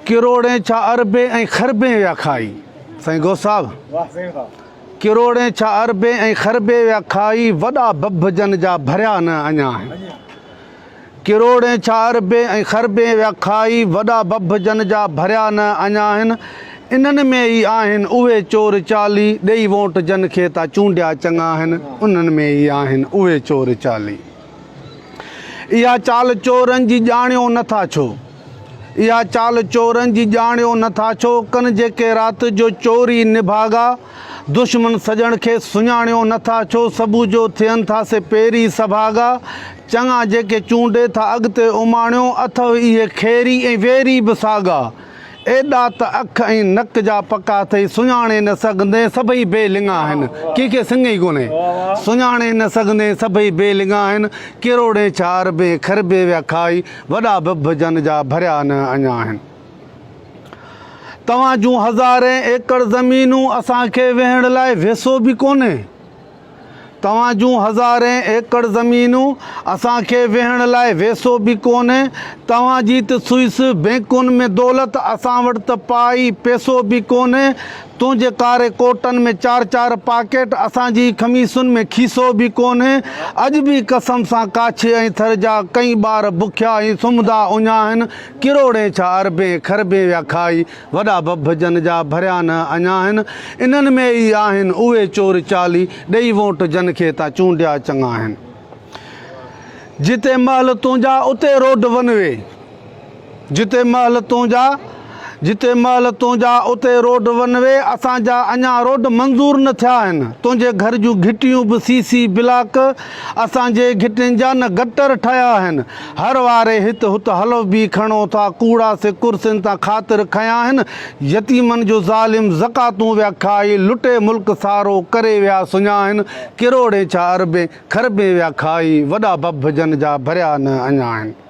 ڪروڙين ڇا اربين ۽ خربين ويا کائي. سائين غوث صاحب. ڪروڙين ڇا اربين ۽ خربين ويا کائي، وڏا بڀ جن جا ڀريا نه اڃا آهن. ڪروڙين ڇا اربين ۽ خربين ويا کائي، وڏا بڀ جن جا ڀريا نه اڃا آهن. انهن ۾ ئي آهن اهي چور چالي، ڏيئي وونٽ جن کي تا چونڊيا چڱا آهن. انهن ۾ ئي آهن اهي چور چالي. اها چال چورن جي ڄاڻيو نه ٿا ڇو؟ اها چال چورن جي ڄاڻيو نه ٿا ڇو؟ ڪن جيڪي رات جو چوري نڀاڳا، دشمن سڄڻ کي سڃاڻيو نه ٿا ڇو؟ صبح جو ٿين ٿا سي پيري سڀاڳا، چڱا جيڪي چونڊي ٿا اڳتي اماڻيو، اٿئو اهي خيري ۽ ويري به ساڳا. ايڏا ته اک ۽ نڪ جا پڪا اٿئي، سڃاڻي نه سگهندين، سڀئي بي لڱا آهن. ڪنهن کي سڱ ئي ڪونهي. سڃاڻي نه سگهندين، سڀئي بي لڱا آهن. ڪروڙين ڇا اربين کربين ويا کائي، وڏا ڀڀ جن جا ڀريا نه اڃا آهن. توهان جون هزارين ايڪڙ زمينون اسان کي ويهڻ لاء ويسو به ڪونهي. توهان جون هزارين ايڪڙ زمينون اسان کي ويهڻ لاء ويسو به ڪونهي، توهان جي ته سوئس بينڪن ۾ دولت اسان وٽ ته پائي پئسو به ڪونهي، تنهنجي ڪاري ڪوٽن ۾ چار چار پاڪيٽ اسان جي خميسن ۾ کيسو به ڪونهي، اڄ به قسم سان ڪاڇي ۽ ٿر جا ڪئين ٻار بکيا ۽ سمهندا اڃا آهن، ڪروڙين ڇا اربين کربين ويا کائي، وڏا ڀڀ جن جا ڀريا نه اڃا آهن، انهن ۾ ئي آهن اهي چور چالي، ڏئي وونٽ جن کي تان چونڊيا چڱا آهن. جتي محل تنهنجا اتي روڊ ون وي، جتي محل تنهنجا، جتي محل تنهنجا اتي روڊ ون وي، اسان جا اڃا روڊ منظور نه ٿيا آهن، تنهنجي گهر جون گهٽيون به سي سي بلاڪ، اسان جي گهٽين جا نه گٽر ٺهيا آهن، هر واري هت هت هلو به کڻو ٿا، ڪوڙا سي ڪرسين تان خاطر کنيا آهن، يتيمن جو ظالم زڪواتون ويا کائي، لٽي ملڪ سارو ڪري ويا سڃا آهن، ڪروڙين ڇا اربين، کربين ويا کائي، وڏا ڀڀ جن جا ڀريا نه اڃا آهن.